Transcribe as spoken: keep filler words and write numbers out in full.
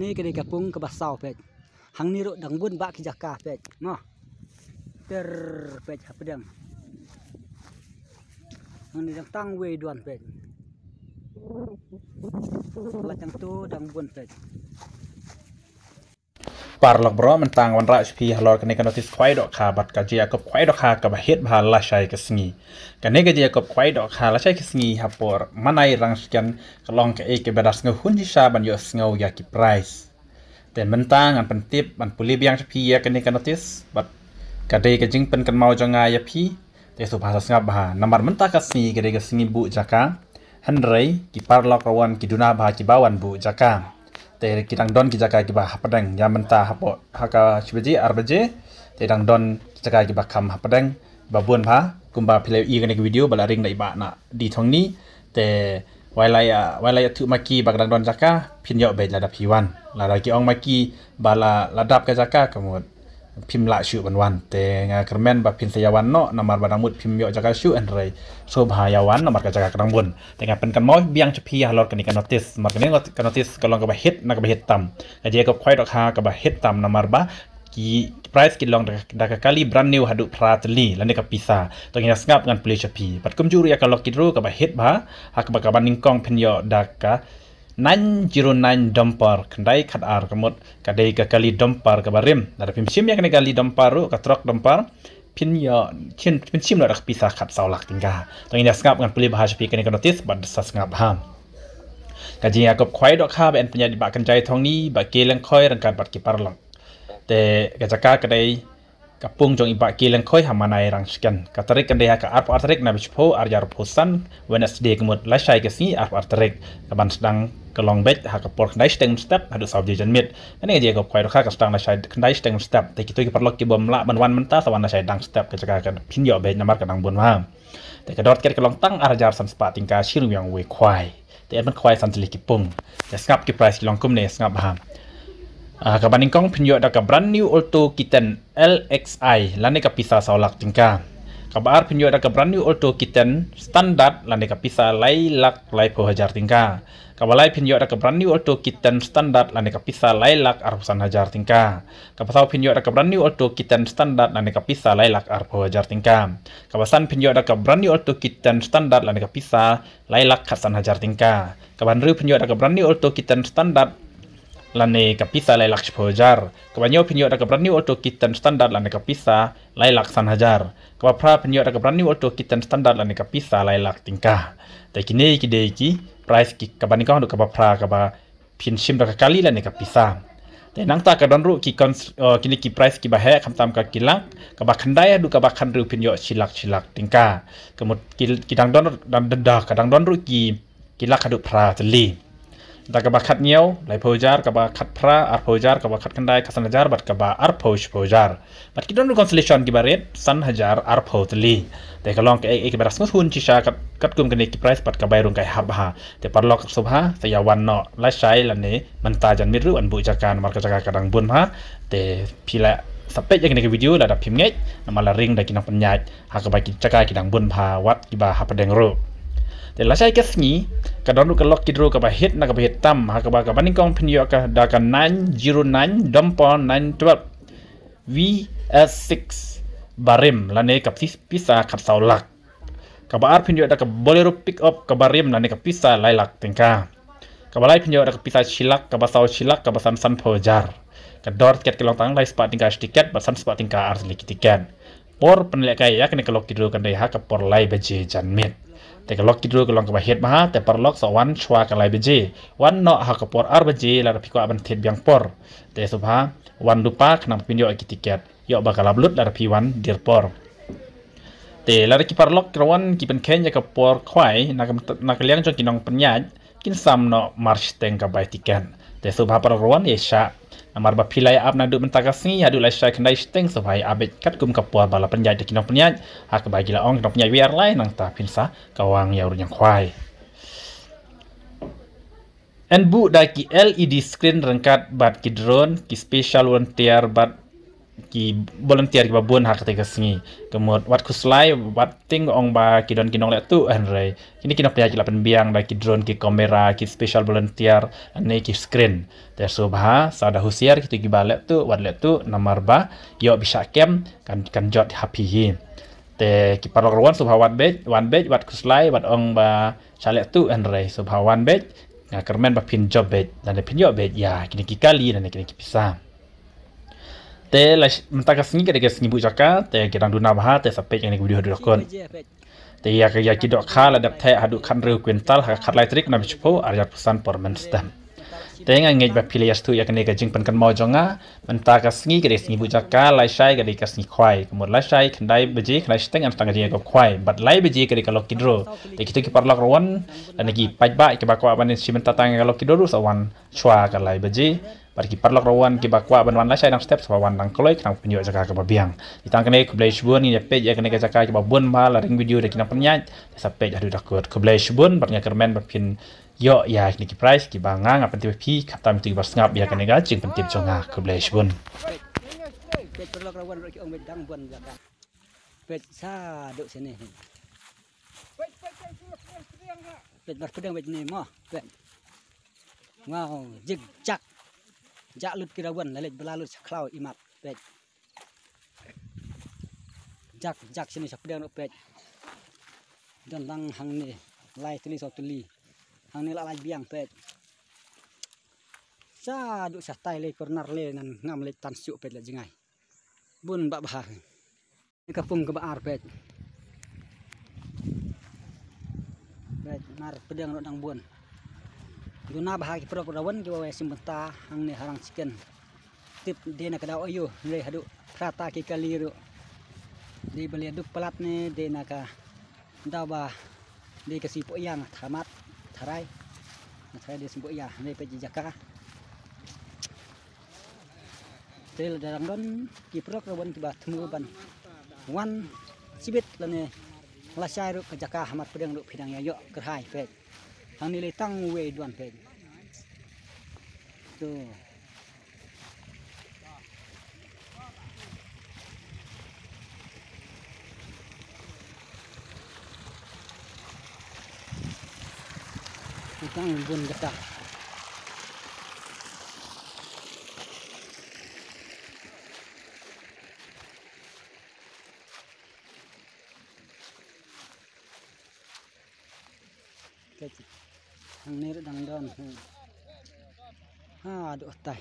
Ni ka dei ka pung kaba saw peit. Hangne ruh dang bun bah ki jaka peit. Mo. Ter peit hapdeng. Hangne dang tang wei duan peit. Lait hangto dang bun peit. Paralok baroh, mynta nga wanrah sha phi halor kane ka notis khwai dohkha bad ka jingïakob khwai dohkha kaba hit bha lashai ka sngi. Kane ka jingïakob khwai dohkha lashai ka sngi ha por Manai Rangshken ka long kaei kaba da sngewhun shisha ban ïohsngew ïa ki prize. Te mynta ngan pyntip ban pule biang sha phi ïa kane ka notis bad ka dei ka jingpynkynmaw jong nga ïa phi. Te sngewbha sa sngap bha namar mynta ka sngi ka dei ka sngi buh jaka. Hynrei ki paralok rawan ki duna bha kiba wan buh jaka. Te ki dang don ki jaka kiba hapdeng ïa mynta hapoh ha ka shi baje ar baje. Te dang don ki jaka kiba kham hapdeng ba bun bha kumba phi la ïohi kane ka video ba la ring da i Bah Nadi Thongni. Te wai la ïa, wai la ïathuh ma ki ba ka dang don jaka, phin ïoh beit lada phi wan. Lada ki ong ma ki ba la, la dap ka jaka ka mut phim lah shuh ban wan. Te nga kyrmen ba phin sa ïa wan noh namar ba dang mut phim ïoh jaka shuh, hynrei sngewbha ïa wan namar ka jaka ka dang bun. Te nga pynkynmaw biang sha phi halor kane ka notis. Namar kane ka notis ka long kaba hit na kaba hit tam. Ka jingïakob khwai dohkha kaba hit tam namar ba ki prize ki long da, da ka kali brand new haduh phra tylli lane ka pisa. To ngin ïa sngap ngan pule sha phi. Bad kumjuh ruh ïa ka lucky draw kaba hit bha ha kaba, kaba nyngkong phin ïoh da ka nine zero nine dumper khyndai khat ar, ka mut ka dei ka kali dumper kaba rim. Lada phim shim ïa kane ka kali dumper ruh, ka truck dumper, phin ïoh, phin, phin shim noh da ka pisa khatsaw lak tyngka. To ngin ïa sngap ngan pule bha sha phi kane ka notis bad sa sngap bha. Ka jingïakob khwai dohkha ba yn pynïaid da i Bah Kynjai Thongni, Bah K Lyngkhoi ryngkat bad ki paralok. Te ka jaka ka dei ka pung jong i Bah K Lyngkhoi ha Manai Rangshken. Ka tarik kan dei ha ka arphew ar tarik na bnai shiphew ar hajar arphew san, Wednesday, ka mut lashai ka sngi arphew ar tarik. Ka ban sdang ka long beit ha ka por khyndai shiteng mynstep haduh saw baje janmiet. Kane ka jingïakob khwai dohkha ka sdang lashai khyndai shiteng mynstep. Te kito ki paralok ki bym lah ban wan mynta sa wan lashai dang step, ka jaka ka phin ïoh beit namar ka dang bun bha. Te ka dor tiket ka long tang ar hajar san spah tyngka, shi ryngwiang wei khwai. Te yn ban khwai san tylli ki pung. Te sngap ki prize ki long kumne, sngap bha. Ah, kaba nyngkong phin ïoh da ka brand new Alto K ten L X I lane ka pisa saw lak tyngka. Kaba ar phin ïoh da ka brand new Alto K ten Standard lane ka pisa lai lak laiphew hajar tyngka. Kaba lai phin ïoh da ka brand new Alto K ten Standard lane ka pisa lai lak arphew san hajar tyngka. Kaba saw phin ïoh da ka brand new Alto K ten Standard lane ka pisa lai lak arphew hajar tyngka. Kaba san phin ïoh da ka brand new Alto K ten Standard lane ka pisa lai lak khatsan hajar tyngka. Kaba hynriew phin ïoh da ka brand new Alto K ten Standard lane ka pisa lai lak shiphew hajar. Kaba hynñiew phin ïoh da ka brand new Alto K ten Standard lane ka pisa lai lak san hajar. Kaba phra phin ïoh da ka brand new Alto K ten Standard lane ka pisa lai lak tyngka. Te kine ki dei ki prize ki, kaba nyngkong haduh kaba phra, kaba phin shim da ka kali lane ka pisa. Te nangta ka don ruh ki cons-, eh, kine ki prize kiba heh, khamtam ka ki lak, kaba khyndai haduh kaba khathynriew phin ïoh shi lak shi lak tyngka. Ka mut ki, ki dang don, dang, dang, dang, ka dang don ruh ki, ki lak haduh phra tylli. Da kaba khathynñiew laiphew hajar, kaba khatphra arphew hajar, kaba khatkhyndai khatsan hajar bad kaba arphew shiphew hajar. Bad ki don ruh consolation kiba rit san hajar arphew tylli. Te ka long kaei kaei kaba da sngewhun shisha kat, katkum kane ki prize bad ka bai rung ka ïahap bha. Te paralok sngewbha sa ïa wan noh lashai lane mynta janmiet ruh yn buh jaka namar ka jaka ka dang bun bha. Te phi lah sa peit ïa kane ka video lada phim ngeit namar la ring da ki nongpynïaid ha kaba ki jaka ki dang bun bha wat kiba hapdeng ruh. Te lashai ka sngi ka don ruh ka lucky draw kaba hit na kaba hit tam, ha kaba, kaba nyngkong phin ïoh ka da ka nine zero nine dumper nine twelve V S six barim lane ka pis-, pisa khatsaw lak. Kaba ar phin ïoh da ka Bolero pickup kaba rim lane ka pisa lai lak tyngka. Kaba lai phin ïoh da ka pisa shi lak, kaba saw shi lak, kaba san sanphew hajar. Ka dor tiket ka long tang lai spah tyngka shi tiket bad san spah tyngka ar tylli ki tiket. Por pynlehkai ïa kane ka lucky draw kan dei ha ka por lai baje janmiet. Te ka lucky draw ka long kaba hit bha, te paralok sa wan shuwa ka lai baje. Wan noh ha ka por ar baje lada phi kwah ban thied biang por. Te sngewbha wan lypa khnang ba phin ïoh ïa ki tiket. Ïoh ba ka lap lut lada phi wan dier por. Te lada ki paralok ki rawan ki pynkheiñ ïa ka por khwai na ka, na ka liang jong ki nongpynïaid, kin sam noh marshiteng ka bai tiket. Te sngewbha paralok rawan ïa shah. Namar ba phi la ïa ap naduh mynta ka sngi haduh lashai khyndai shiteng, sngewbha ïa ap beit katkum ka por ba la pynïaid da ki nongpynïaid. Ha kaba ki la ong ki nongpynïaid wei ar lai, nangta phin sa kawang ïa u riñiang khwai. Yn buh da ki L E D screen ryngkat bad ki drone, ki special volunteer bad ki volunteer kiba bun ha kata ka sngi. Ka mut wat khuslai, wat tieng ong ba ki don ki nongleh tuh, hynrei kine ki nongpynïaid ki la pynbiang da ki drone, ki kamera, ki special volunteer, ne ki screen. Te sngewbha sa da husiar kito kiba leh tuh, wat leh tuh, namar ba ïoh bishah kem kan, kan jot ha phi hi. Te ki paralok ruh wan sngewbha wat beit, wan beit, wat khuslai, wat ong ba sha leh tuh, hynrei sngewbha wan beit. Nga kyrmen ba phin jop beit, lane phin ïoh beit ïa kine ki kali, lane kine ki pisa. Te la sh-, mynta ka sngi ka dei ka sngi buh jaka, te ki dang duna bha, te sa peit ïa kane ka video haduh da kut. Te ïa ka, ïa ki dohkha la dep theh haduh khathynriew kwintal ha ka khatlai tarik u bnai ba shiphew, arhajar arphew san por mynstep. Te nga ngeit ba phi la ïa sngewthuh ïa kane ka jingpynkynmaw jong nga. Mynta ka sngi ka dei ka sngi buh jaka, lashai ka dei ka sngi khwai. Ka mut lashai khyndai baje, khyndai shiteng, ngan sdang ka jingïakop khwai. Bad lai baje ka dei ka lucky draw. Te kito ki paralok ruh wan, lane ki paidbah kiba kwah ban shim bynta tang ïa ka lucky draw ruh sa wan shuwa ka lai baje. Bad ki paralok ruh wan kiba kwah ban wan lashai dang step, sa wan dang kloi, khnang phin ïoh jaka kaba biang. Te tang kane, khublei shibun, ngin ïa peit ïa kane ka jaka kaba bun bha, la ring video da ki nongpynïaid. Te sa peit haduh da kut. Khublei shibun, bad nga kyrmen ba phin ïoh ïa kine ki prize kiba nga, nga pyntip ïa phi, khamtam ïa kito kiba sngap ïa kane ka jingpyntip jong nga. Khublei shibun. Peit, peit paralok ruh wan ruh ki ong beit dang bun jaka. Peit sa duk sini. Peit mar pdeng peit ni mo. Peit. Wow, jig jak. Jak lut ki ruh wan, la leit ba la lut sha khlaw imat. Peit. Jak, jak sini sha pdeng ruh peit. Don lang hangne lai tylli saw tylli. Hangne la lai biang peit. Sa duk sha tai le corner le nan ngam leit tan suk peit la jngai. Bun ba bha. Ka pung kaba ar peit. Peit mar pdeng ruh dang bun. Duna bha ki paralok ruh wan kiba wai shim bynta hangne ha Rang Chicken. Tip dei na ka daw ayu, hynrei haduh phra ta ki kali ruh. Dei ba leh duk palat ne, dei na ka daw ba dei ka sngi Poh Ïa na thamat, tharai. Na tharai dei sngi Poh Ïa, hynrei peit ki jaka. Te lada dang don ki paralok ruh wan kiba thmu ban wan shibit lane lashai ruh ka jaka ha mat pdeng ruh phi dang ïa ïoh kyrhai peit. Hangne lei tang uwei duwan peit. To. Tang bun kata. Peit. Hangne ruh dang don. Ha, aduh tai.